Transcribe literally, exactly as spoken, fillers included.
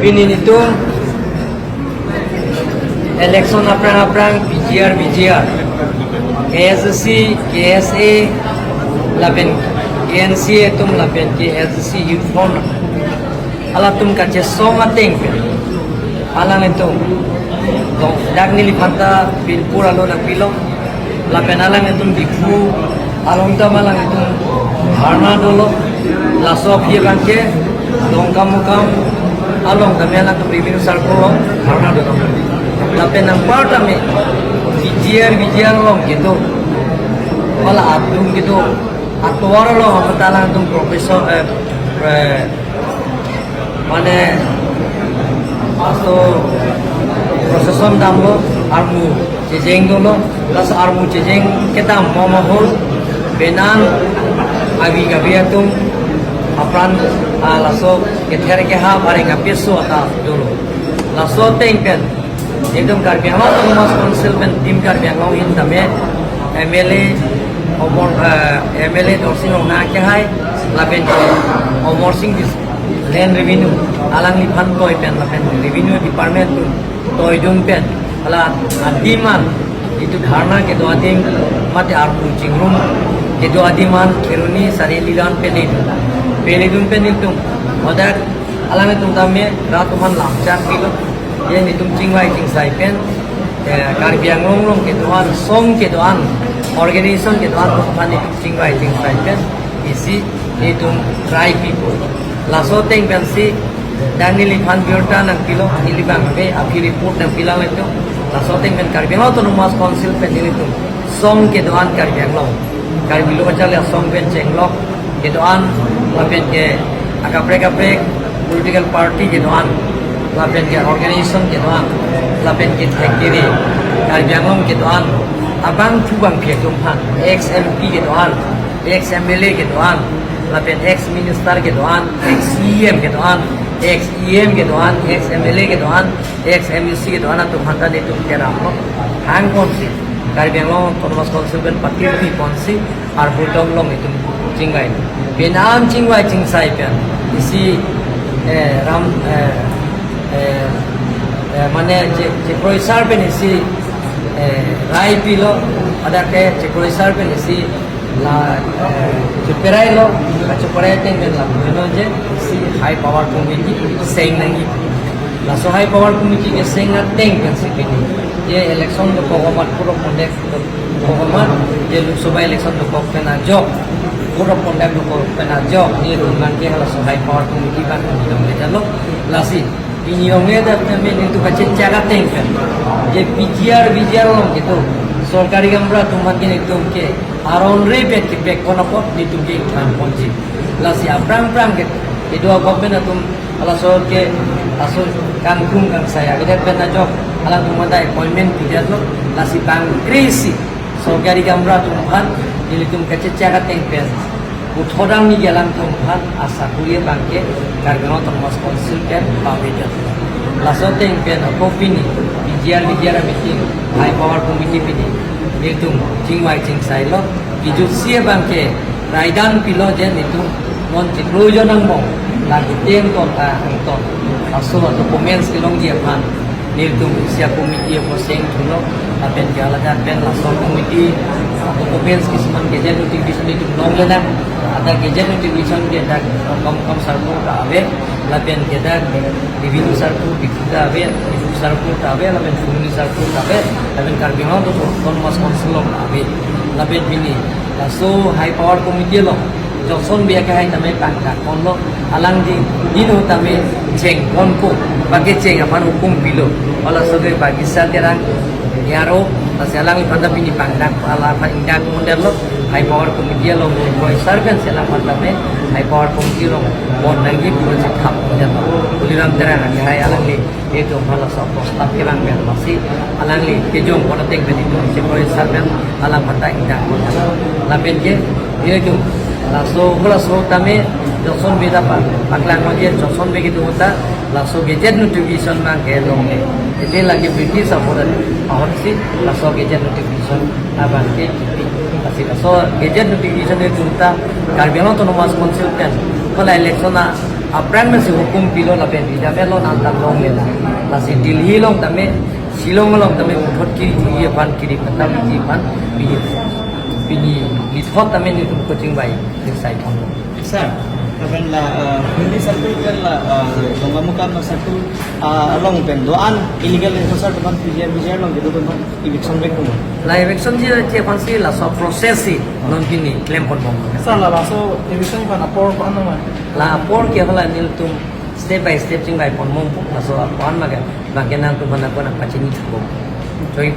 Pini nelitum election aphrang aphrang P G R, V G R, K S S C, K S A, lapen K N C A atum lapen K S S C Youth Front, halatum kachesong ateng pen, alanglitum, dong, dak neliphan ta Bilpur along nangpilo. Lapen alanglitum Diphu along ta alanglitum dharna dolo. Laso aphi abangke Dongkamukam along tame alanglitum revenue circle along dharna dolo. Lapen anpar tame P G R, V G R along kedo, hala atum kedo, atovar along ta alanglitum professor, eh, eh, mane, laso procession damlo, armu chejeng dolo, laso armu chejeng kedam momo hol, penan avi gavi atum apran, ah, laso kether kehap areng apeso ata dolo. Laso ateng pen, ekdom Karbi Anglong Autonomous Council pen Team Karbi Anglong ahin tame M L A Omor, eh, M L A Dorsing Ronghang akehai, lapen Omor Sing dis Land Revenue, alangliphan toi pen lapen Revenue Department atum toi dun pen, hala adim an, itum dharna kedo adim, mate arpu chingrum kedo adim an Kheroni Sari Lilan pele dun, pele dun pen itum, odak alanglitum tame rat aphan lamchak pilo, je nelitum chingvai chingsai pen, eh, Karbi Anglong along kedo-an, song kedo-an, organization kedo-an aphan nelitum chingvai chingsai pen, isi nelitum try pipo. Laso ateng pensi, dak neliphan birta nangpilo, neli abang ave, aphi report nangpi lang letum. Laso ateng pen Karbi Anglong Autonomous Council pen nelitum song kedo-an Karbi Anglong, Karbi Lo Kachari asong pen chenglok kedo-an, lapen ke akaprek kaprek political party kedo-an, lapen ke organization kedo-an, lapen ke thek kere Karbi Anglong kedo-an, abangphu bangphi atum aphan, ex M P kedo-an, ex M L A kedo-an, lapen ex minister kedo-an, ex C E M kedo-an, ex E M kedo-an, ex M L A kedo-an, ex M U C kedo-an atum aphan ta nelitum keramlo. Hang ponsi, Karbi Anglong Autonomous Council pen patir pi ponsi, arpu dong along itum chingvai. Penan chingvai chingsai pen, isi, eh, ram, eh, eh, eh, mane che, chekroi sar pen isi, eh, rai pilo, hadak ke chekroi sar pen isi la, eh, cheperai lo, kacheperai ateng pen la, meno je, isi high power committee seng nangji. Laso high power committee keseng ateng pensi pini, je election dokok amat, code of conduct dokok amat, je Lok Sabha election dokok pen ajok, code of conduct dokok pen ajok, nelitum abangke halaso high power committee abang nelitum le jalo, lasi pini ong le dak kami nelitum kachechak ateng pen, je P G R, V G R along kedo, sorkari gaonbura atum abangke nelitum ke aron re pen kepek kon apot nelitum ke ingthan ponji. Lasi aphrang aphrang ke, kedo a-government atum, halaso ke, laso kangkung kangsai akedet pen ajok, alangtum mata appointment pidetlo, lasi bang krisi sorkari gaonbura atum aphan, nelitum kachechak ateng pen, puthot arni ke alangtum aphan asakuri abangke Karbi Anglong Autonomous Council pen pavedet. Laso ateng pen ako pini, P G R, V G R meeting, high power committee pini, nelitum chingvai chingsai lo, kejutsi abangke, raidan pilo je nelitum non chiklo jon angbong, lagi tem ton ta angton, laso documents kelongji aphan, nelitum isi a-committee ako seng thulo, lapen ke alada pen laso committee documents kisuman gazette notification nelitum longlelang, ada gazette notification ke dak Dongkamukam circle ta ave, lapen ke dak Revenue circle, Diphu ta ave, Diphu circle ta ave, lapen Phuloni circle ta ave, lapen Karbi Anglong Autonomous Council along ta ave, lapen pini laso high power committee along Johnson Bey akehai tame pangdak ponlo, alangli dino tame cheng ponpo, bagi cheng aphan hukum pilo, halaso ke Bagisa Terang Nyaro, lasi alangliphan ta pini pangdak, alaphan ingdak pondetlo, high power committee along, boy servant si alangphan tame high power committee along pon nangji pu chethap pondetlo. Tuliram Terang akehai alangli, itum halaso a-prostab kevang pen lasi alangli kejong pon ateng pen itum si boy servant alangphan ta ingdak pondetlo. Lapen ke, itum laso, halaso tame Johnson Bey ta pa, paklang mo je Johnson Bey kedo ta, laso gazette notification abangke longle. Ite lagi British apot ahorsi laso gazette notification abangke kipi. Lasi laso gazette notification itum ta Karbi Anglong Autonomous Council pen, hala election a, Aphrang masi hukum pilo lapen bidam elo nang tam longle la. Lasi Delhi along tame, Shillong along tame puthot kiri aphan, kiri aphan tam iji aphan pini, pini lithot tame nelitum coaching bai sai pon. Sir, kapan la, uh, Delhi circle kan la, uh, Dongamukam circle, uh, along pen do-an illegal enforcer teman P G R, P G R along gitu teman eviction back tuh. La eviction ji la ji aphan si laso process si non pini klem pon bom. Sir, la laso eviction aphan apor ko-an ma? La apor ke hala nelitum step by step chingvai pon bom, laso apor ma ke, bangke nangtum aphan ako nangpachini bom. Choi.